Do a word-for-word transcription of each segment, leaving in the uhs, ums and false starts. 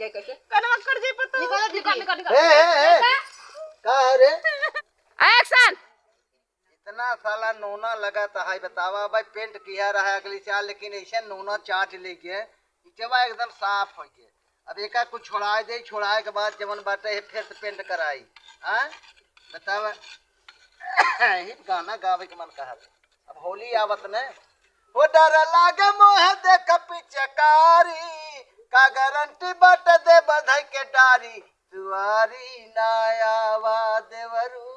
कनवा कट जाई पता। निकालो, निकाल, निकाल, निकाल। हे, हे, हे। का? का है रे? एक्शन। इतना साला नोना लगा तो है, बतावा भाई, पेंट किया रहा अगली साल, लेकिन ऐसे नोना चाट लेके इचवा एकदम साफ हो गए। अब एका कुछ छोड़ाए दे, छोड़ाए के बाद जवन बाटे है फिर से पेंट कराई। हाँ, बतावा। ही गाना गावे के मन कहा। अब होली आवत ने। हो डर लागे मोहे देख पिचकारी, का गारंटी बट दे बधाई के डारी, दुआरी ना आवा देवरू,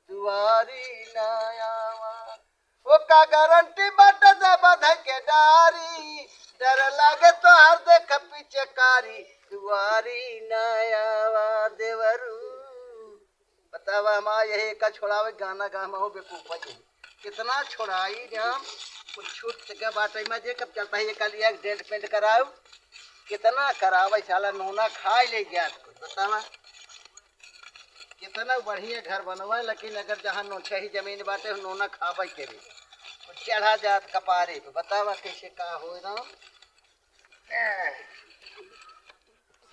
दुआरी ना आवा। ओ का गारंटी बट दे बधाई के डारी, डर लागे तोहर देख पिचकारी, दुआरी ना आवा देवरू। बतावा, हम आ यही का छोड़ावे गाना गा, हम हो बेवकूफ है। कितना छोड़ाई रे हम, कुछ छूट सके बाटे में जे कब चलता है, ये कल एक डेंट पेंट कराओ, कितना करावे साला, नोना खाए ले गया कुछ। बतावा, कितना बढ़िया घर बनवा, लेकिन अगर जहाँ नोछही जमीन बाटे, नोना खावे के भी चढ़ा जात कपारे पे। बतावा, कैसे का हो राम।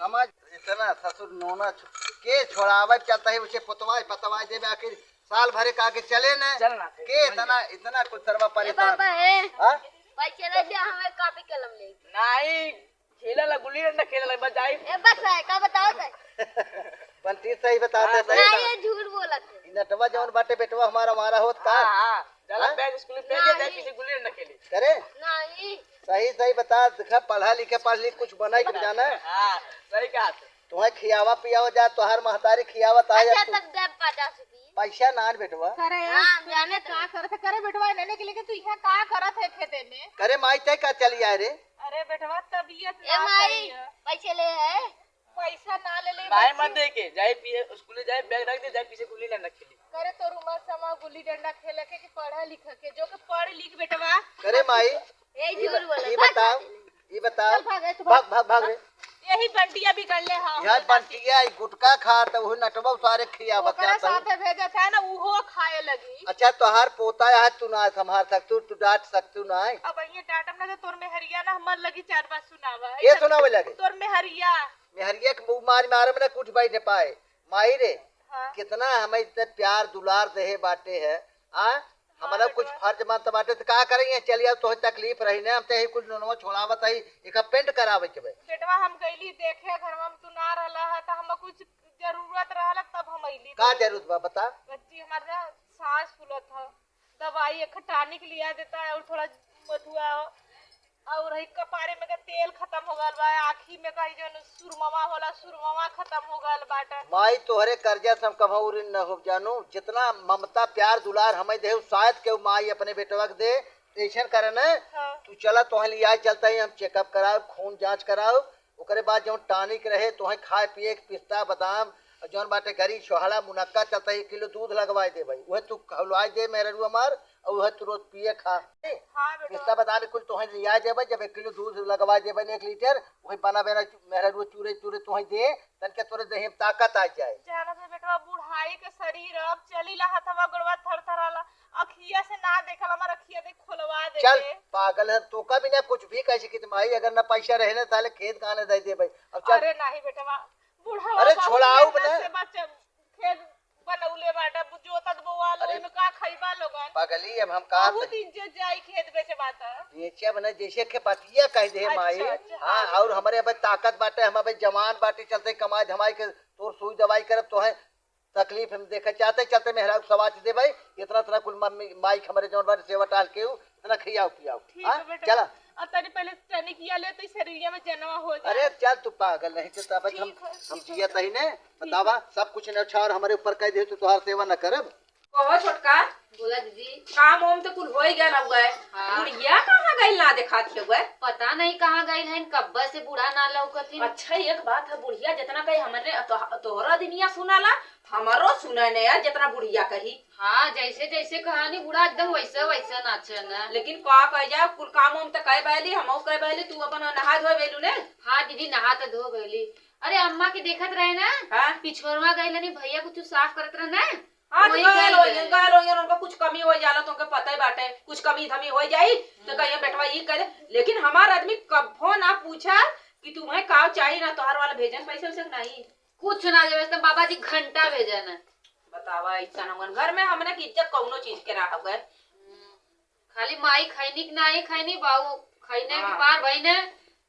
समझ, इतना ससुर नोना छु-, के छोड़ावे चलता है, उसे पुतवाई पतवाई देवे, आखिर साल भरे का आगे चले न। चल ना, के चल। इतना, इतना कुछ सरवा ए परेशान। बाबा, ए। हाँ? भाई, चला जा, हमें कॉपी कलम ले। नहीं, खेला ला, गुल्ली डंडा खेला ला, बस जाई। ए, बस है, का बताओ तो? बंटी सही बता हाँ, दे, सही नहीं, बता। ये झूठ बोलत है। ई नटवा जौन बाटे बेटवा हमारा, हमारा होत का? हाँ, हाँ, चला हाँ? बैग स्कूल में फेंक दे, जाए नहीं। पीछे गुल्ली डंडा खेली। करे? नहीं। सही, सही बता, देखा, पढ़ा लिखे, पढ़ लिख, कुछ बना ही, कुछ जाना है? हाँ, सही कहा तू। तुम्हें खियावा पियावा जा, तोहार महतारी खियावत आ जा अच्छा, तू। तब जब पचास रुपये। पैसा ना बेटवा। करे, हाँ, तू जाने का तो। करत है? करे बेटवा, इन्हें के लेके तू यहाँ का करत है खेते में? करे माई, तय का चली आए रे? अरे बेटवा, तबीयत ए ना माई, सही है। पैसे ले है? पैसा ना ले ले माई बच्ची। मत दे के, जाए पिए, स्कूल जाए, बैग रख दे, जाए पीछे गुल्ली डंडा खेली। करे तोर उमर समा गुल्ली डंडा खेले के कि पढ़ा लिखा के, जो के पढ़ लिख बेटवा। करे माई, ए, ई झूठ ब-, बोले, ई भाग बताओ, साथे ले। ई बताओ, चल भाग, ए, तू भाग, भाग। भाग, भाग रे। यही बंटिया बिगड़ले हा, यार, हमरे साथे। बंटिया, ई गुटखा खा, त उहे नटवा सारे खियावत ओकरा जात हूँ। साथे भेजत है ना, उहो खाए लगी। अच्छा, तोहार पोता है, तू ना संभाल सकतू, तू डांट सकतू ना है। अब ये डांटम ना, तो तोर मेहरिया ना हमर लगी चार बात सुनावा। के ऐसा सुनावे लगे? तोर मेहरिया। मेहरिया के मुंह मार मारे में ना कुछ बैठ पाए। माई रे, हाँ। कितना हमें इतने प्यार दुलार देहे बाटे है, आ? हमरा हाँ, कुछ बेटवा। फर्ज बनत बाटे, त का करेंगे? चलिया, तोहे तकलीफ रही ना, हम तो यही कुछ नोनवा छोड़ावत हई, एका पेंट करावे के बे। बेटवा, हम गइली देखे, घरवा में तू ना रहला ह, त हम कुछ जरूरत रहला, तब हम अइली। का जरूरत बा, बता? बच्ची, हमार ना सांस फूलत ह, दवाई एक टानिक लिया देता है, और थोड़ा मधुआ और है कपारे में का तेल खत्म हो गल बा, आँखी में का जौन सुरमवा होला, सुरमवा खत्म हो गल बाटे। माई, तोहरे कर्जा से हम कभऊ ऋण न होब जानू। जितना ममता, प्यार, दुलार हमें देहू, शायद केहू माई अपने बेटवा के दे। ऐसन करे न, हाँ। तू चला, तोहे लियाए चलता ही, हम चेकअप कराओ, खून जांच कराओ, ओकरे बाद जौन टॉनिक रहे, तोहे खाए पिए के पिस्ता, बादाम, और जौन बाटे गरी, छोहड़ा, मुनक्का चलता ही, एक किलो दूध लगवाए दे भाई, वह तू खौलाए दे मेहररू हमार, और वह तू रोज पिए खा। हाँ बेटवा। पिस्ता बादाम कुल तोहे लिया देबे, जब एक किलो दूध लगवा देबे ने एक लीटर, वही बना बेना चू-, मेहरा रोज चूरे चूरे तोहे दे, तन के तोरे देह में ताकत आ जाए। जाना से बेटवा, बुढ़ाई के शरीर, अब चली ला हथवा गोड़वा थरथराला, अखिया से ना देखल, हमार अखिया देख खोलवा दे चल दे। पागल है, तो का भी ना कुछ भी कह सकित माई, अगर ना पैसा रहे ना, ताले खेत गाने दे देबे। अब चल। अरे नहीं बेटवा, बुढ़वा अरे बहुत छोड़ाऊ मेहनत बना। से बच-, खेत बनौले बाटा, जोतत बोआल, अरे, ओइमे का खइबा लोगन? पगली, अब हम का बहुत कही? इज्जत जाई खेत बेचे बाटा। बेचे अब ना, जैसे के बतिया कह दे अच्छा, माई। अच्छा, हाँ, हाँ। और हमरे अब ताकत बाटे, हम अब जवान बाटे, चलते कमाई धमाई के तोर सुई दवाई करब, तोहे तकलीफ हम देखे चाहते, चलते मेहरा सवाच दे भाई, इतना, इतना कुल मम्मी माई के हमरे जौन बाटे सेवा टाल के इतना खियाओ पियाओ। ठीक हाँ, है बेटा। चला। अब तनी पहले टनिकिया ले तो शरीरिया में जनवा हो जाए। अरे चल, तू पागल नहीं तो तब हम, ठीक है, हम ठीक है। जिया तही ने, ठीक बतावा, है। सब कुछ न्यौछावर हमरे ऊपर कह दे, तू तोहार सेवा न करब। कहो छोटका। बोला दीदी। काम वाम तो कुल होई गया ना हुआ है। हाँ। बुढ़िया कहाँ गइल ना देखात के हुआ है? पता नहीं कहाँ गइल है, कब्बा से बूढ़ा ना लौकत है। अच्छा, एक बात है, बुढ़िया जितना कही हमने तो, तोहरा दिनिया सुनाला, हमारो सुने ने यार, जितना बुढ़िया कही। हाँ, जैसे जैसे कहानी बूढ़ा एकदम वैसे वैसे नाचे ना। लेकिन का कह जाए, कुल काम वाम तो कह बैली, हमहू कह बैली, तू अपन नहा धोए बैलू ने? हाँ दीदी, नहा तो धो गईली। अरे अम्मा के देखत रहे ना, हाँ? पिछोरवा गइल नहीं, भैया कुछ साफ करत रहे ना, हाँ, तो वही गइल गइल होइहन, रहे। गइल होइहन, उनका कुछ कमी हो जाला, तो उनके पता ही बाटे, कुछ कमी धमी हो जाई, तो हम्म। कहिए बेटवा ई करे, लेकिन हमार आदमी कभो ना पूछा कि तुम्हें काव चाहिए ना, तोहार वाला भेजन पैसे उसे के नहीं? कुछ ना देवे, तो बाबा जी घंटा भेजन है। बतावा, ऐसा ना हुआ। घर में हमने की इज्जत कौनो चीज के ना हो गए। खाली माई खैनी के नाही खैनी, बाऊ खैने के हाँ। बार भई ने,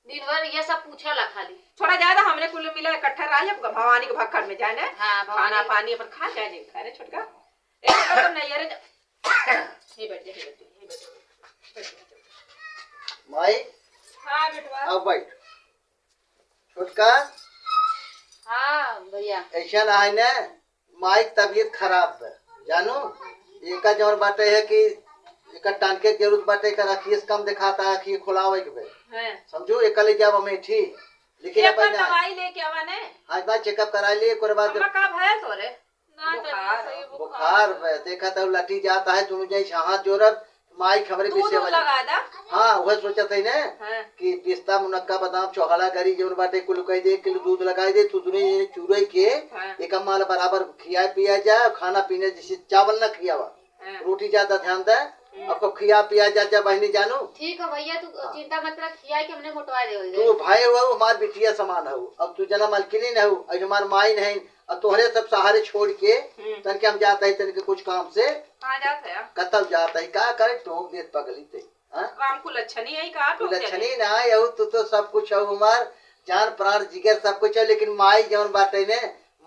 दिन भर ये सब पूछला खाली। थोड़ा ज्यादा हमने कुल मिला इकट्ठा रह जाए, भवानी के भक्खड़ में जाए ना। हाँ, भवानी। खाना पानी अपन खा जाए, जे खाए रे छोटका। ए, छोटका, तुम नहीं, अरे जा। हे बैठ जा, हे बैठ जा, हे बैठ जा। माई, हाँ, बेटवा। अब बैठ। छोटका। हाँ, भैया। ऐसा ना है ना, माई के तबीयत खराब बा, जानू। एका जौन बाटे है कि एका टानके के जरूरत बाटे, एकर अखिए से कम दिखाता, अखिए खोलावे के बे। हैं। समझू, एका ले जावा मेठी। लेकिन अब एकर ना। दवाई लेके आवा ने। हाँ, एक बार checkup करा लिए, एक बार। अम्मा, का भयल तोरे? ना, तनी बुखार। सही बुखार। बुखार बे, देखा तो लटी जाता है, दोनों जने से हाथ जोड़ब, माई के हमरे दूध पीछे उध वाली। लगा दा। हाँ, वह सोचत है ने हाँ। कि पिस्ता, मुनक्का, बादाम, चौहला, गरी, जौन बाटे कुल कह दे, एक किलो दूध लगाई दे, तू दुने ये चूरे के हाँ। एक माल बराबर खिया पिया जाए, खाना पीना जैसे चावल ना खियावा, हाँ। रोटी ज्यादा ध्यान दे, हम्म। अब खिया पिया जा, जा बहिनी जानू। ठीक है भैया, तू हाँ। चिंता मत कर, खिया के हमने मोटवा देवल जाए। तू भाई हो, हमार बिटिया समान हो, अब तू जना मलकिनी न हो, अब हमार माई नहीं, अब तोहरे सब सहारे छोड़ के हम्म। तनके हम जात है, तनके कुछ काम से। कहाँ जात है? कतल जात है, का करे, टोक देत पगली ते। हाँ? काम कुल अच्छा नहीं है, का टोक कुल अच्छा देत है? नहीं ना, यहू तू तो सब कुछ हो हमार, जान प्राण जिगर सब कुछ है, लेकिन माई जौन बाटे ने,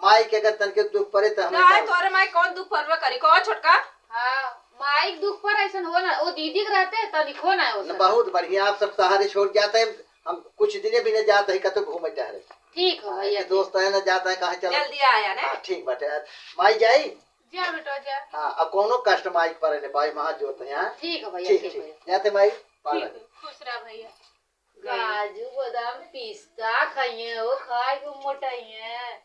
माई के अगर तनके दुख पड़े तो हमें ना, का तोरे माई कौन दुख पड़बे करी, कहो छोटका? हाँ, माई के दुख पर ऐसन हो ना, वो दीदी के रहते तनिको ना हो न, सके। बहुत बढ़िया, आप सब सहारे छोड़ जाते हैं, हम कुछ दिने भी न जाते हैं, कतो घूमे टहरे। ठीक हो हाँ, भैया, ये दोस्त है ना, जाता है कहाँ, चलो। जल्दी आया ना। हाँ, ठीक बाटे। माई जाई? जा बेटा, जा। हाँ, अब कौनो कष्ट माई के परे ने पाई, वहाँ जोत है, हाँ? ठीक है भैया, ठीक, ठीक ठीक। भैया। जाते माई, पालन। ठीक, खुश रह भैया। काजू, बादाम, पिस्ता खाइए, वो खाए के मोटाइए।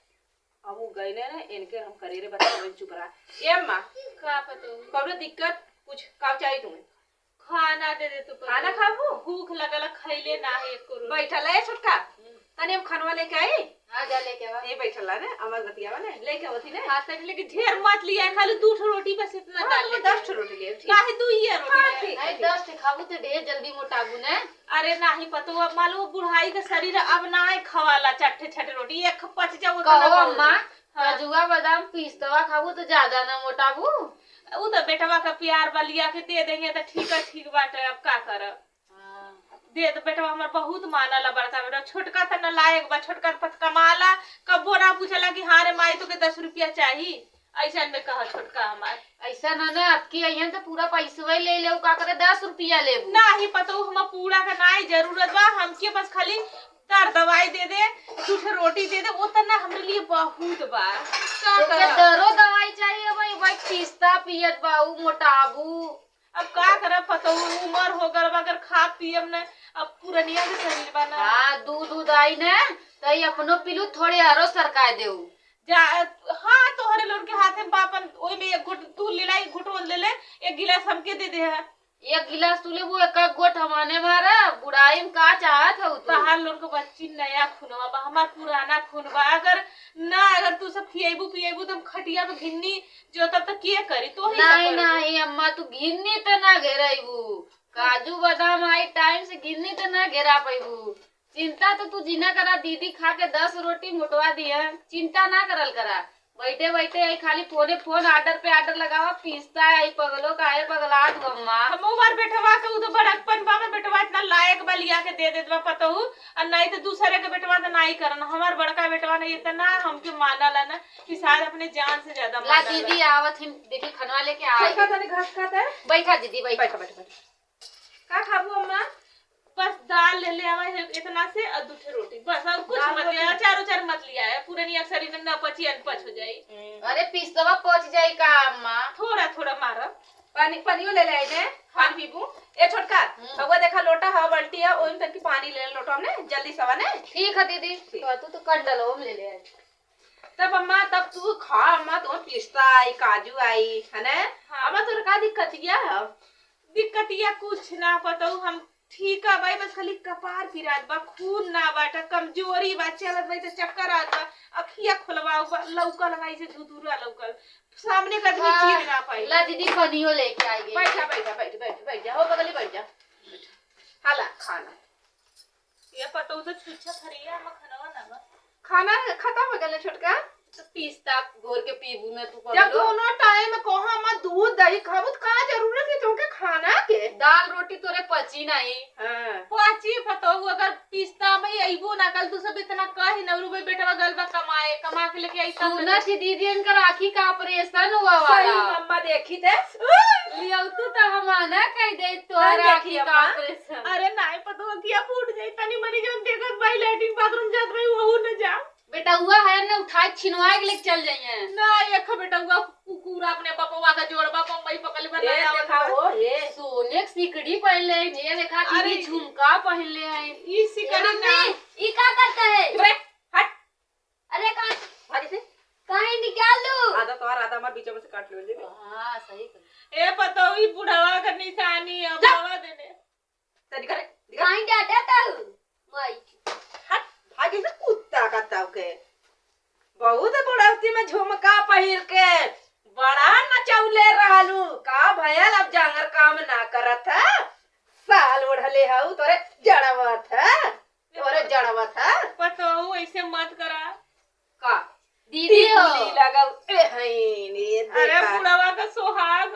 अब वो गए ने, इनके हम करेरे बतावे, चुप रहा। ए अम्मा, का पतो? कौनो दिक्कत? कुछ का चाहिए तुम्हें? खाना दे दे तू पहिले। खाना खाबू? भूख लगल, खैले ना है एको रोटी। बैठल है छोटका, हम्म। तनी हम खानवा लेके आई। हाँ, जा लेके आवा। ये बैठल है ना, अमर बतियावा ने, लेके आवत ही ने। हाँ, तनी लेके ढेर मत लिया, खाली दू ठो रोटी बस इतना हाँ, डाल तो लेके दस ठो आई। रोटी ले, ठीक। काहे दू ही है रोटी हाँ, ले? ठीक है, नहीं, ठीक। दस ठो खाबू तो ढेर जल्दी मोटाबू ने। अरे नाही पतो, अब मालूम बुढ़ाई के शरीर अब ना है खवाला, चट्ठे छठे रोटी, एक पच जाओ तो कहो ना अम्मा, हाँ। काजुआ, बादाम, पिस्तवा खाबू तो ज्यादा ना मोटाबू। उ तो बेटवा का प्यार बा, लिया के दे देंगे तो ठीक है, ठीक बाटे, अब का करब? हाँ। दे तो बेटवा हमार बहुत मानला बड़का बेटवा, छोटका तो नालायक बा, छोटका तो कमाला, कब्बो ना पूछला कि हाँ रे माई तोके दस रुपया चाही, ऐसा में कहा छोटका हमार। ऐसा ना ना, अब की अइहन तो पूरा पैसवे ले लेऊ, का करे दस रुपया लेबू? नाही पतो, हमार पूरा का नाई जरूरत बा, हमके बस खाली दर दवाई दे दे, दू ठो रोटी दे दे, उतना हमरे लिए बहुत बा। का तोके करब? दरो दवाई चाहिए भाई, भाई पिस्ता पियत बा, उ मोटाबू। अब का करब, पतोहू उमर हो गल बा, अगर खा पियब न, अब पुरनिया के शरीर बा ना। हाँ, दूध उध आई न, त ई अपनो पीलू, थोड़े आरो सरकाए देऊ। जा, हाँ, तोहरे लोग के हाथे में बापन, ओई में एक घुट तू ले ला, एक घुट वो ले ले, एक गिलास हमके दे दे है। एक गिलास तू लेबू, एक एक गोट हमाने मारा, बुढ़ाई में का चाहत हऊ तू? तहार लोग के बच्ची नया खूनवा बा, हमार पुराना खून बा। अगर ना, अगर तू सब खियेबू पियेबू, तो हम खटिया पे घिन्नी जो तब तक के करी, तो ही सब नहीं, करबू। नहीं, अम्मा, तू घिन्नी त ना घेराइबू। काजू बादाम आई टाइम से घिन्नी त ना घेरा पैबू। चिंता तो तू जिना करा, दीदी खा के दस रोटी मोटवा दिया, चिंता ना करल करा। बैठे बैठे आई खाली फोने फोन, order पे order लगावा, पिस्ता आई पगलो, काहे पगला तू अम्मा? हम हमार बेटवा के उ तो बड़कपन बा, हमार बेटवा इतना लायक बा, लिया के दे देत बा पतोहू, और नहीं तो दूसरे के बेटवा तो नहीं करन। हमार बड़का बेटवा ना इतना हमके मानला ना कि शायद अपने जान से ज्यादा ला मानला। दीदी आवत हिन, देखी खनवा लेके आ छोटका गई। तनी घसकत है। बैठा दीदी, बैठा। बैठा, बैठा, बैठा। का खाबू अम्मा? बस दाल ले ले आवा है इतना से और दू ठे रोटी, बस और कुछ दाल मत ले रोटी। आवा, अचार उचार मत ले आया, पुरनिया शरीर में ना पची, अनपच हो जाई। हम्म। अरे पिस्तवा पच जाई का अम्मा? थोड़ा थोड़ा मारब। पानी, पानियो ले ले आई ने, हाँ। पानी पीबू। ए छोटका, हम्म। हवा देखा लोटा हवा बाल्टी है, ओइम तक की पानी ले ले लोटा में, जल्दी सवा ने। ठीक है दीदी, ठीक। तो तू तो कंडल ओम ले ले आई। तब अम्मा, तब तू खा अम्मा, तो पिस्ता आई, काजू आई, है ना? हाँ। अम्मा, तोर का दिक्कतिया है? दिक्कतिया कुछ ना पतऊ, हम ठीक है भाई, बस खाली कपार पिरात बा, खून ना बाटा, कमजोरी बा, चलत भाई तो चक्कर आत बा, अखिया खोलवाऊ बा, लौकल भाई से धुधुरा लौकल, सामने का आदमी हाँ, चीर ना पाई। ला दीदी, पनियो लेके आई गई। बैठा, बैठा, बैठ, बैठ, बैठ जा, हो बगली बैठ जा। हाला, खाना। ये पतोह तो छुच्छा फरिया, हम खाना ना बा। खाना खतम हो गया ना छोटका? तो पिस्ता घोर के पीबू ना तू जब पगलो। दोनों टाइम कहो हम दूध दही खाबू, तो का जरूरत है तुमके खाना के? दाल रोटी तोरे पची नहीं। हाँ। पची पतोह, अगर पिस्ता में अइबू ना कल, तू सब इतना कही नवरू भाई बेटवा गल बा कमाए, कमा के लेके आई तब सुना ना। कि दीदी इनका राखी का ऑपरेशन हुआ सही वाला। मम्मा देखी थे। लियाऊ तू तो हम आना कह दे तोहर ना राखी देखी का अम्मा। ऑपरेशन। अरे नाई पतोह, अखिया फूट जाई, तनी मनी जौन देखत भाई लैट्रिन बाथरूम जात रही, वहू न जा। बेटउआ है ना, उठाए छिनवाए के लेके चल जाइए। ना, एक बेटउआ कुकुर अपने बपवा का जोड़बा बम्बई पकड़ ले ए, बनाया देखा वाला। हो, हे। सोने के सिकड़ी पहन ले हैं, ये देखा अरे, दीदी झुमका पहन ले हैं। ई सिकड़ी ए, ना। मम्मी, ई का करता है? रे, हट। अरे, कहाँ भागे से? कहीं निकाल लू। आधा तोहार, आधा हमार, बीच में से काट लो, ले। हाँ, सही कर। ए, पतोह, ई बुढ़वा का निशानी अब जा। आवा देने। चल, निकल रे, निकल। काहे डांटा ताऊ? माई। हट, भागी से कुत्ता का ताऊ के। बहुत बुढ़ौती में झुमका पहिर के बड़ा नचौले रहलू। का भयल, अब जांगर काम ना करत है? साल ओढ़ले हऊ, तोरे जड़वत है, तोरे जड़वत है। पतोहू ऐसे मत करा। का? दीदी हो। टिकुली लगाऊ, ए हईन, ये अरे देखा। बुढ़वा का सुहाग।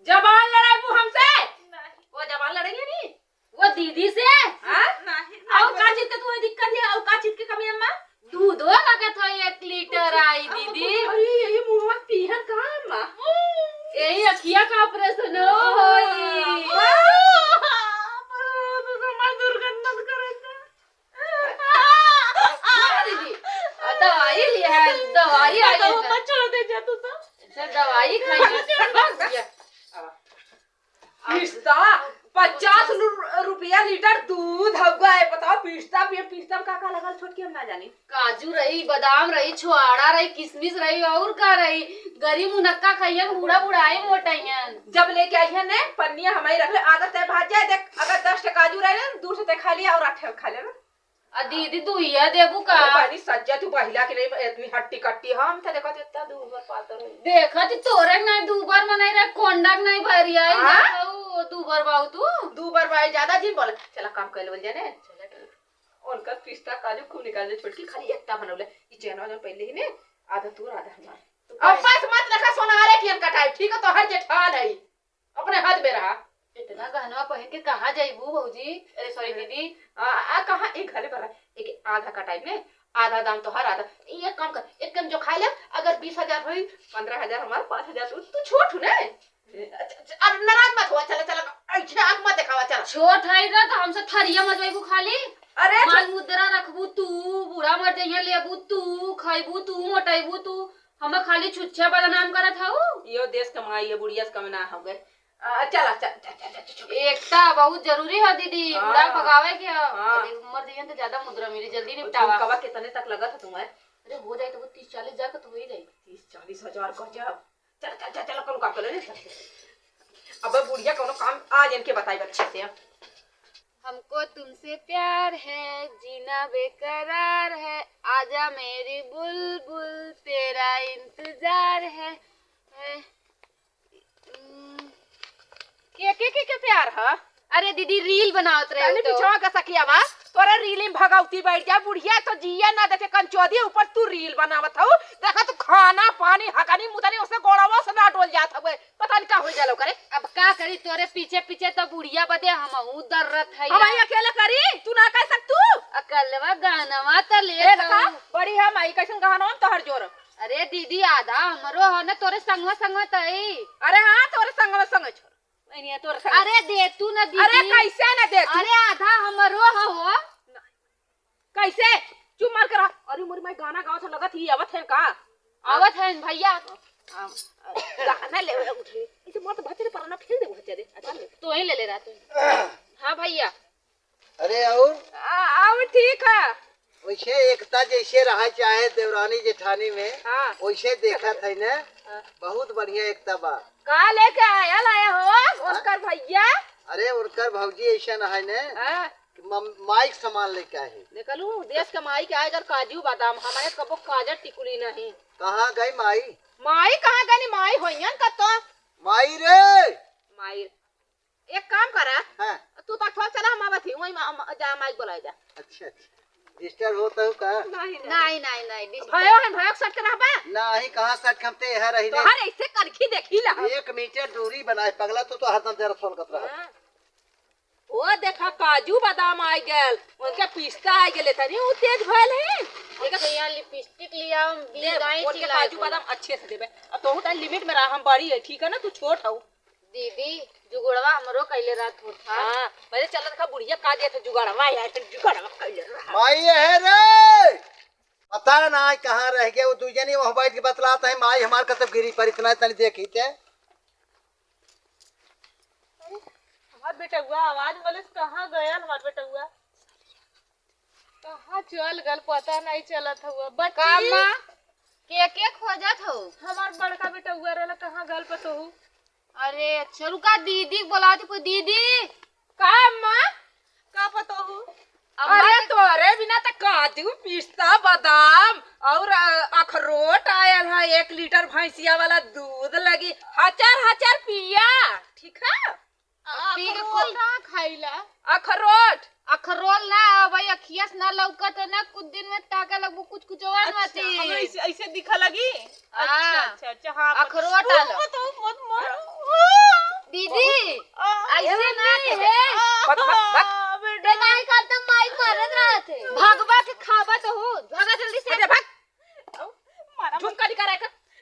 जबान लड़ाई तू हमसे? नहीं। वो जबान लड़ेंगे नहीं? वो दीदी से? हाँ? नहीं, और नहीं। का चीज के तुम्हें दिक्कत है? और का चीज की कमी है, अम्मा? दूधो लगत हो एक लीटर आई, अब दीदी। अरे, ये, ये मुंहवा पीहर कहाँ है, अम्मा? यही अखिया का ऑपरेशन हो हाँ। होई। हाँ, तो हमार दुर्गत मत करे तो। हाँ, दीदी, आ, दवाई लिया है, दवाई आ तो गई है। मत छोड़ दे जा तू तो। अच्छा, दवाई खाई है। पिस्ता, पचास रु-, रुपया लीटर दूध हउगा है। बताओ, पिस्ता पिए, पिस्ता में का का लगल छोटकी, हम ना जानी। काजू रही, बादाम रही, छोहाड़ा रही, किशमिश रही, और का रही? गरीब मुनक्का खइहन, बूढ़ा बुढ़ाई मोटइहन। जब लेके आई है ने पन्निया हमारी रख ले, आधा तय भाज जाए। देख, अगर दस ठे काजू रहे ना, दू ठे तय खा लिया और आठ ठे खा लेना। आ दीदी, दुइया देबू का? अरे बहनी, सज्जा तू बहिला के नहीं, इतनी हट्टी कट्टी। हम तो देखत इतना दू बार पालत रही। देखत ही तोरे नहीं दू बार मनई रहे, कोंडा के नहीं भरिया, हाँ? दू बार बाऊ तू। दू बार बाई ज्यादा जिन बोले। चला काम कर लेवल जाने। चला ठीक। उनका पिस्ता काजू खूब निकाल दे छोटकी, खाली एकटा बनौले। ई चैनवा जौन पहले ही ने, आधा तोर, आधा हमार। तो अब बस मत रखा सोनारे कियन कटाई, ठीक है? तो हर जेठान है, अपने हद में रहा। इतना गहनवा पहन के कहाँ जाइबू भौजी? अरे सॉरी दीदी। आ, आ, कहाँ? एक घरे पर रहा। एक आधा कटाई में, आधा दाम तोहर, आधा। एक काम कर, एक काम जो खाए ले, अगर बीस हजार होई, पन्द्रह हजार हमार, पाँच हजार तू, तू छोट हो ना। अच्छा, अच्छा, अब नाराज मत हुआ, चला, चला, ऐसे आँख मत दिखावा, चला। छोट है ना, तो हमसे थरिया मजवाइबू खाली। अरे, माल मुद्रा रखबू तू, बूढ़ा मर जइहे लेबू तू, खइबू तू, मोटइबू तू, हमें खाली छुच्छा बदनाम करत हऊ। यो देश कमाई है, बुढ़िया से कम ना हो गए। आ, चला, चल, चल, चल, चल, चल, चल। एकता बहुत जरूरी है दीदी, हाँ। बूढ़ा भगावे के है। हाँ। अरे, मर जइहे तो ज्यादा मुद्रा मिली, जल्दी निपटावा। झुमकवा कितने तक लगत है तुम्हें? अरे, हो जाए तो वो तीस चालीस हजार का तो हो ही जाए। तीस चालीस हजार का जब चल, चल, चल, चल, कौनो काम कर ले, चल। अब बुढ़िया कौनो काम आज इनके बताई अच्छे से। हमको तुमसे प्यार है, जीना बेकरार है, आजा मेरी बुलबुल, तेरा इंतजार है, है। हम्म, के, के, के, के प्यार है? अरे दीदी, रील बनावत रहे तनी हो तो। पिछवा के सखिया बा, तोरे रील में भगौती बैठ जा, बुढ़िया तो जिया ना देखे कंचोदी, ऊपर तू रील बनावत हऊ। देखा तू खाना पानी हगनी मुतनी ओसे गोड़वा से ना डोल जात हवे, पता नहीं का हो जाला ओकरे। अब का करी, तोरे पीछे पीछे तो बुढ़िया बदे हमहू दर्रत है हम यार। अकेले करी, तू ना कह सक तू। अकलवा गहनवा त ले ए देखा, बड़ी हम आई कैसन गहनवा में तोहर जोर। अरे दीदी, आधा हमरो हो ना, तोरे संगवा संगवा तई। अरे हाँ, तोरे संगवा संग छोड़। नहीं, नहीं, तोर खा। अरे दे तू ना दीदी। अरे कैसे ना दे तू? अरे आधा हमरो ह हो। कैसे? चुप मार के रह। अरे मोरी माई गाना गावत है, लगत ही आवत है का? आवत है भैया। आ, गाना ले उठे। इसे मत भचरे पर ना फेंक दे भचरे। अच्छा ले। तू ही ले ले रहा तू। हाँ भैया। अरे और? आ, और ठीक है। वैसे एकता जैसे रहा चाहे देवरानी जेठानी में, हाँ। वैसे देखत है ना, हाँ। बहुत बढ़िया एकता बा। का लेके आया लाया हो, हाँ? उनकर भैया? अरे उनकर भौजी ऐसा न है ना, हाँ। कि मम-, माई के सामान लेके आए हैं। देखलू, देश के माई के आए अगर काजू बादाम, हमारे कबो काजर टिकुली नहीं। कहाँ गई माई? माई कहाँ गई? माई होइयन कतो। माई रे। माई। एक काम करा, हाँ। तू तो छोड़, चला, हम आवत ही, वहीं मा-, मा-, जा, माइक बोलाए जा। अच्छा, अच्छा। डिस्टर्ब होत हउ का? नहीं, नहीं, नहीं, नहीं, डिस्टर्ब। भयो है, भयो सट के रहबा? नहीं, कहाँ सट के, हम ते यहाँ रही ले। तोहर ऐसे करखी देखी ला। एक मीटर दूरी बनाए, पगला, तू तो हरदम जरा सोलकत रहा। हाँ। ओ देखा, काजू बादाम आइ गल, उनके पिस्ता आइ गल, तनी उ तेज भयल है। अच्छा, यहाँ लिपस्टिक लिया, हम दे, गाय ओट के चिल्लाए काजू बोला। बादाम अच्छे से देबे। अब तोहू तनी लिमिट में रहा, हम बड़ी है, ठीक है ना, तू छोट हऊ। दीदी, जुगड़वा हमरो कइले रहत होत हा। हाँ, पहले चल देखा बुढ़िया का देत है जुगाड़वा, यार, जुगाड़वा कइले रहा। माई है रे, पता ना आज कहाँ रह गए, वो दुइ जनी वहाँ बैठ के बतलात है, माई हमार कतब गिरी पर इतना तनी देखी ते। अरे, हमार बेटउआ आवाज बोले, कहाँ गयल हमार बेटउआ? कहाँ चल गल, पता नहीं चलत हउआ। बच्ची! का माँ? के, के खोजत हउ? हमार बड़का बेटउआ रहला, कहाँ गल पतोहू? अरे अच्छा, रुका, दीदी के बोलावत हई, दीदी। का अम्मा? का पतोहू? अम्मा अरे के तोरे बिना त काजू, पिस्ता, बादाम और, अ, अखरोट आयल है, एक लीटर भैंसिया वाला दूध लगी, हचर हचर पिया, ठीक है? आ, पी के अखरोल को- ना खाइला। अखरोट। अखरोल ना, भाई, अखिया से ना लौकत है ना, कुछ दिन में ताके लगबू कुछ कुछ और अच्छा, मती। हमरा ऐसे, ऐसे दिखा लगी। हाँ। अच्छा, अच्छा, अच्छा, हाँ, अखरोट मत, आलो। मत, मत, मत। दीदी, आ, ऐसे ना दीदी। कहे। आ, बक, बक, बक। बेटा। ते काहे करता माई मारत रहत है? भगवा के खाबा तो हो, भगा जल्दी से। अरे, भग। मारा मत। झुमका निकाल रहा है।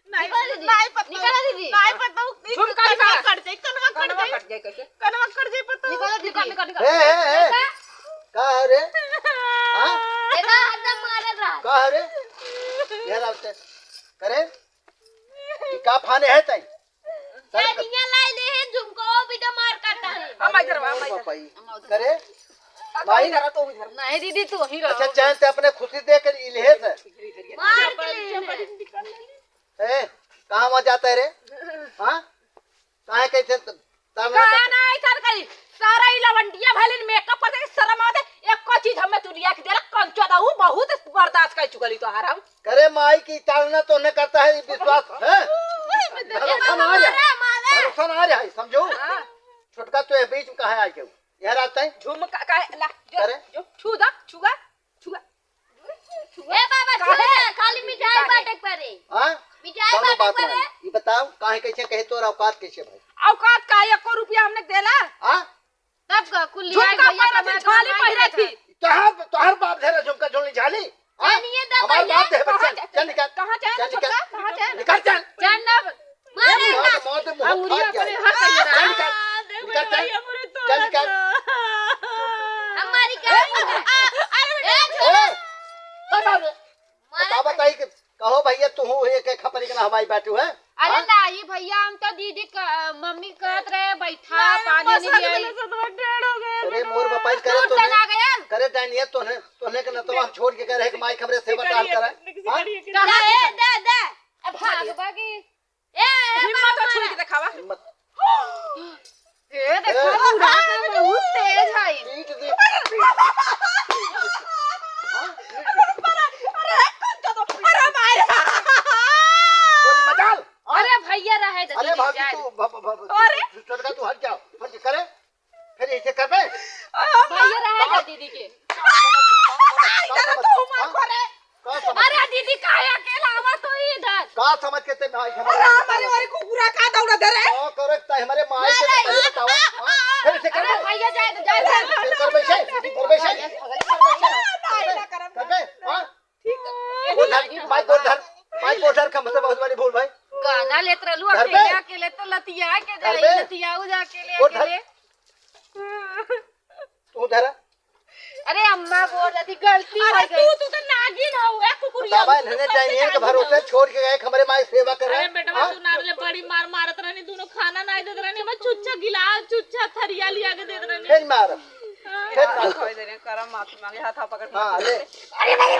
नहीं, निकाल दीदी। नहीं पता। निकाल दीदी। नहीं पता। झुमका कनवा निकाल। कट जाए, कनवा कट कनवा जाए। कट जाए कैसे? कनवा कट जाए पता। निकाल दीदी। निकाल, निकाल, निकाल। ए, ए, ए। कैसा? का है रे? हाँ? देखा, हरदम मारत रहा। का है रे? ये रास्ते। करे? ये का फाने है तई? चल, चनिया लाई ले है, झुमको भी तो मार काटा है। हम इधर, हम इधर। पापा ही। हम उधर। करे? अब भाई। इधर आ, तो इधर। नहीं दीदी, तू ही रहो। अच्छा, चैन ते अपने खुशी दे के इलेहे से। मार के ले। ए, कहाँ वहाँ जाता है रे? हाँ? काहे कैसे त-, ताना कहा करता? ना ऐसा करी? सारा ई लवंडिया भलिन मेकअप करते के शर्म आवत है, एको चीज हमें तू लिया के देला, कंचो दा, ऊ बहुत बर्दाश्त कर चुकली तोहार हम। करे माई की ताड़ना तो न करता है, विश्वास है। भरोसा ना आ रहा, भरोसा ना आ रहा है, समझो? हाँ। छोटका तो ये बीच में कहाँ आ गया? यह रात है? झुमका का, ला, जो, करे? जो, छू दा, छुआ, छुआ। ए बाबा, काहे? छुआ, खाली मिठाई काहे? बांटे के पड़े। हाँ? मिठाई कौनो बांटे के बात पड़े। नहीं। ये बताओ, काहे कैसे कहे तोर औकात कैसे भाई? औकात का एको रुपया हमने देला? हाँ? तब का कुल लिया झुमका भैया पहनत कमा थी, के थाली कमाई पहिरे करत थी। है। तोहार, तोहार बाप धरे झुमका झोली झाली? हाँ? चलिए दे हमार भैया। बाप दे कहाँ बच्चा, चल, चल निकल, कहाँ चल चल निकल, छोटका? कहाँ चल? निकल चल। चल ना, मारे मार ना। दे, मार दे, मुँह अउरी फाट अपने गया। हाथ लगे चल रहा। निकल, हाँ, देख निकल चल, भैया, हमरे चल तोड़ा निकल। था। हमारी क्या पता? आ, अरे ए, ए, छोड़। ए, मारे। बता, बताई कि कहो भैया, तू हूँ एक, एक खपरी के ना हवाई बैठू है? अरे हाँ? नहीं भैया, हम तो दीदी क-, मम्मी कहत रहे, "बैठा, नहीं, पानी नहीं पसंद लियाई।" नहीं, ससुर टेढ़ हो गए, अरे मोर बपाई, करे दूर तो से नहीं, ना गया। करे डानिया, तोहने, तोहने के नतवा छोड़ के करे, एक माई खबरे सेवा टाल करे। हाँ? दे, दे, दे। अब भागबा की। ए, ए, हिम्मत बाबा हो, छुई के मारा। देखावा। हिम्मत। ए, देखो, ए, बूढ़ा के बहुत तेज है। पीट दे। हाँ? अरे, कौन तो, अरे, माय। तोरी मजाल। अरे, भैया रहे दे, अरे, दीदी, भाभी, जाए तू, दे। भ-, भ-, भ-, अरे। तू, छोटका, तू हट जा, हट जा, करे। फिर ऐसे कर बे। भैया रहे कहाँ? दे दीदी के। अरे, तू मत हाँ? करे। का समझ अरे दीदी, काहे अकेला आवा तो इधर? का समझ के ते माई के अरे, हमारे हमारे वाली कुकुरा का दौड़ा दे रे? का करे ताई हमारे माई के मारे। पहले बतावा, हाँ? फिर से कर अरे बे। भैया जाए तो जाए। फिर कर बे से, फिर कर बे से। नहीं, ना करब। कर बे, हाँ? ठीक है। वो धर, माई को धर, माई को धर, का मतलब बहुत बड़ी भूल भाई। गाना लेत रहलू, धर बे। अकेले, अकेले तो लतिया के धर जाई, बे। लतियाऊ जा अकेले, वो धर। अकेले। तू धरा। अरे अम्मा बोल रही थी, गलती हो अरे गई। तू, तू तो नागिन हो, ए कुकुरिया, बतावा, तू इन्हें तो जानिए कैसे कि भरोसे नागिन हो? छोड़ के गए, हमारे माई सेवा कर रहे अरे हैं। बेटवा, हाँ? तू नार ले बड़ी मार मारत रहनी, दोनों खाना नहीं देत रहनी, मैं चुच्चा गिलास, चुच्चा थरिया लिया के देत रहनी। फिर मार। हाँ। फिर मार। थोड़ी देर में करम माफी मांगे, हाथ पकड़ के हाँ, माफी ले। मांगे। अरे, अरे, अरे।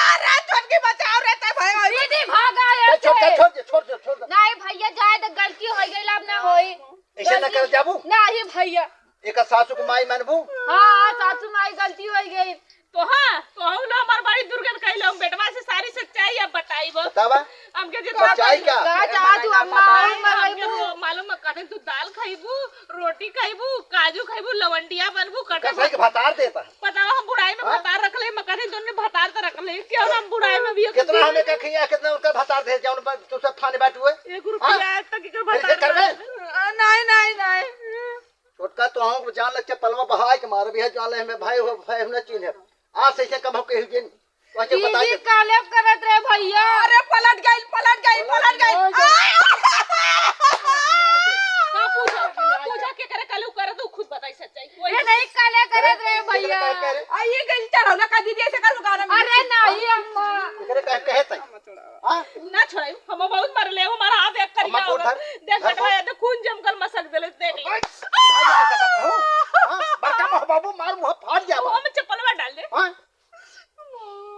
अरे, छोटकी बचाओ रे, ते भाई, भाई। दीदी, भागा ए, यहाँ छोड़ दे, से। छोड़ दे, छोड़ दे, छोड़ दे। नहीं भैया, जाए तो गलती हो गई, अब ना होई। ऐसे ना कर जाबू? नहीं भैया। एक सासू को माई मानबू? हाँ, सासू माई गलती हो गई। तोहा, तोहू लो हमार बड़ी दुर्गत कइलो, हम बेटवा से सारी सच्चाई अब बताइबो। बतावा। हमके जितना सच्चाई का? का चाहत तू अम्मा, अम्मा हमके कइबू? रो-, मालूम है, कहते तू दाल खइबू, रोटी खइबू, काजू खइबू, लवंडिया बनबू, कटहल कसई के भतार देता। बतावा, हम बुढ़ाई में हाँ? भतार रख ले, मकनी दोनों भतार तो रख ले, क्यों हम बुढ़ाई में भी कितना हमें का खिया, कितना उनका भतार दे, जौन बा-, तू सब थाने बैठ हुए? एक रुपया हाँ? आज तक एकर फिर से भतार करबे? ना। नहीं, नहीं, नहीं। छोटका तो हम जान लग चपलवा बहाय के मार भी है, जान ले हमें भाई हो, भाई हम ना चिन्हे। आज से इसे कब हो कही जिन, वैसे बता दीदी दे। काले करत रहे भैया। अरे पलट गइल, पलट गइल, पलट पलट गइल। गइल। हाँ, पूछा, पूछा के करे काले उ करत, उ खुद बताई सच्चाई। कोई ये नहीं काले करत रहे अरे, भैया। करे, करे। आ, ये गइल चढ़ौला का दीदी ऐसे कर गाना में। अरे नहीं अम्मा। एकरे कहे, कहे तई। हाँ? ना छोड़ाई, हम बहुत मर ले, हमारा हाथ एक करिया अम्मा को होगा। धर, देख धर बेटवा, को। ये तो खून जमकर मसक देले, देख ले। भाई, भाई, भाई, भाई, हाँ? बड़का मोह बाबू मार मुँह फाड़ जाबा। मुँह में चप्पलवा डाल दे। हाँ?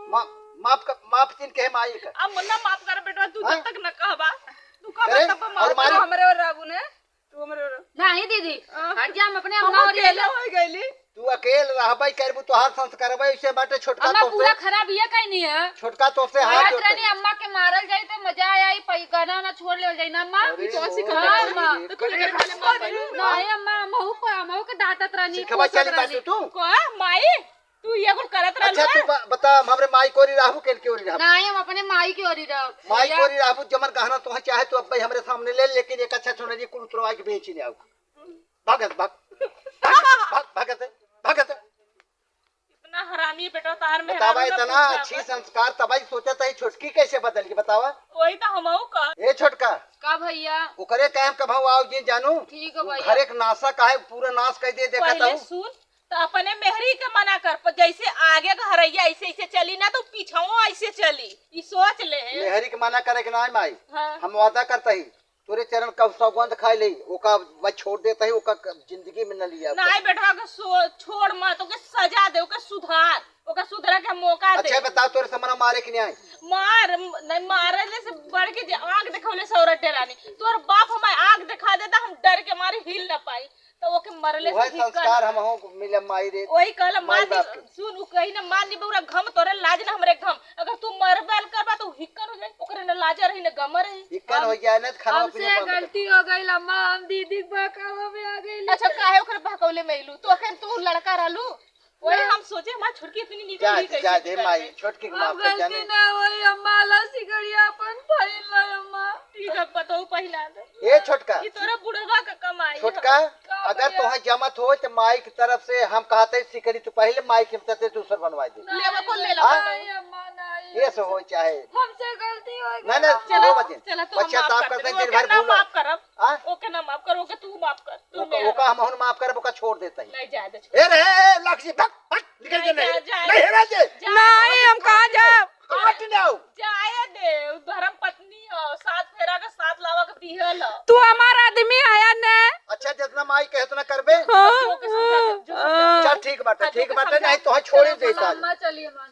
मा-, माफ कर, माफ चिन कहे माई का। अब मुन्ना माफ कर बेटवा, तू हाँ? जब तक न कहबा, तू कहबा करे? तब माफ और मारी? कर। हमरे और राबू ने, तू हमरे और। नहीं दीदी, हाँ। हट जा, हम अपने हम अम्मा और अकेले ये हो गइली। तू अकेल रहबे करबू, तोहार संस्कारबे ऐसे बाटे छोटका अम्मा तोसे। पूरा खराब ये कहीं नहीं है। छोटका तोसे हाथ कहत जोड़ रहनी के। अम्मा के मारल जाई तो मजा आया, ई पै-, गाना वाना छोड़ लेवल जाई ना अम्मा। अरे कौन सी ओ खराब भाई अम्मा? रे, तो तू करे एकरे पहले मार पाई। नहीं अम्मा, महू को, महू के डांटत रहनी, सिखबा कोसत चली रहनी। बाटू तू? को, माई? तू ये कुल करत अच्छा, रहलू तू है? ब-, बता, हमरे माई के ओरी रहबू, केन के ओरी रहबू? नहीं, हम अपने माई के ओरी रहब। माई के भैया। ओरी रहबू, जमन गहना तोहे चाहे, तू अब्बे हमरे सामने ले, लेकिन एक अच्छा सोना जी कुल उतरवा के बेची ले आऊ। भागत, भाग। भागत, भाग, भागत, भागत। इतना हरामी बेटा, तार में बतावा, हरामी ना इतना पूछा अच्छी बस। संस्कार, तबाही सोचा था, ये छोटकी कैसे बदल गई, बतावा? वही तो हमहू का। ए छोटका। का भैया? ओकरे काहे हम कबहू आओ जी जानू? ठीक है वो भैया। घर एक नासा का है, पूरा नाश कर दे, देखा पहले था। सुन, तो अपने मेहरी के मना कर, प-, जैसे आगे घरैया ऐसे ऐसे चली ना, तो पीछाओ ऐसे चली। ई सोच ले है। मेहरी के मना करे के ना माई। हाँ। हम वादा करता ही, तोरे चरण का सौगंध खाए ले, ओका बस छोड़ देता ही, ओका क-, जिंदगी में न लिया। नहीं बेटवा के सो-, छोड़ मत, ओके सजा दे, ओके सुधार, ओके सुधरे के मौका दे। अच्छा बताओ, तोरे समना मारे कि नहीं आए? मार, म-, नहीं मारे ले से बढ़ के जे आग दिखौले से औरत डेरानी। तोर बाप हमारे आग दिखा देता, हम डर के मारे हिल न पाई। तो ओके मरले से वह हिक्का संस्कार ना। हम हो मिले माई रे। वही कहला, माई मार बाप दी, के। सुन, उ कही ना, मार दी, पूरा घम तोरे लाज ना हमरे घम। अगर तू मरबे करबा तो हिक्कन हो जाए, ओकरे ना लाज रही ना गम रही। हिक्कन हम हो जाए ना, तो खाना हमसे पीना बंद कर। गलती हो गई अम्मा, हम दीदी के बहकावा में आ गई। अच्छा, काहे ओकरे बहकौले में अइलू? तो अखन तू लड़का रहलू, वही ना। हम सोचे हमार छोटकी इतनी नीक जा, नहीं जा कैसे दे कर माई, दे। छोटकी के अब माफ कर गलती जाने। ना होई, अम्मा ला सिकड़िया अपन पहिन ला अम्मा। ठीक है, पतोहू पहिना दे। ए छोटका। ई तोरा बुढ़वा का कमाई है। छोटका, का अगर भैया? तोहे जमत हो तो माई की तरफ से हम कहते सिकड़ी तो पहले माई के तरफ से दूसर बनवा दे। लेवा को ले ला। हाँ? नहीं अम्मा नहीं। ये सो हो चाहे। हमसे गलती हो गई। नहीं, नहीं, चला, दो बजे। चला, तू हम पश्चाताप माफ कर करते दे। दिन ओके भर ना भूलो। माफ करब। हाँ? ओके ना माफ कर, ओके तू माफ कर, तू ओका, मेरा ओका हम माफ करब, ओका छोड़ देता ही। नहीं जाए दे। ए रे, ए, लाख जी, भाग, भाग। निकल के नहीं, नहीं। जा, जा। नहीं, हेरा जे। जा। नहीं, हम कहाँ जाब? काट ना। जाए दे, उ धर्म पत्नी हो, सात फेरा के साथ लावा के दिहल हो। तू हमार आदमी आया ने। अच्छा, जितना माई कहे उतना करबे? हाँ। जो के समझा दे, जो समझा दे। चल, ठीक बाटे, हाँ, ठीक जो के बाटे, समझा नहीं तो दे। छोड़ ही चलो, देता। अम्मा, चलिए, अम्मा।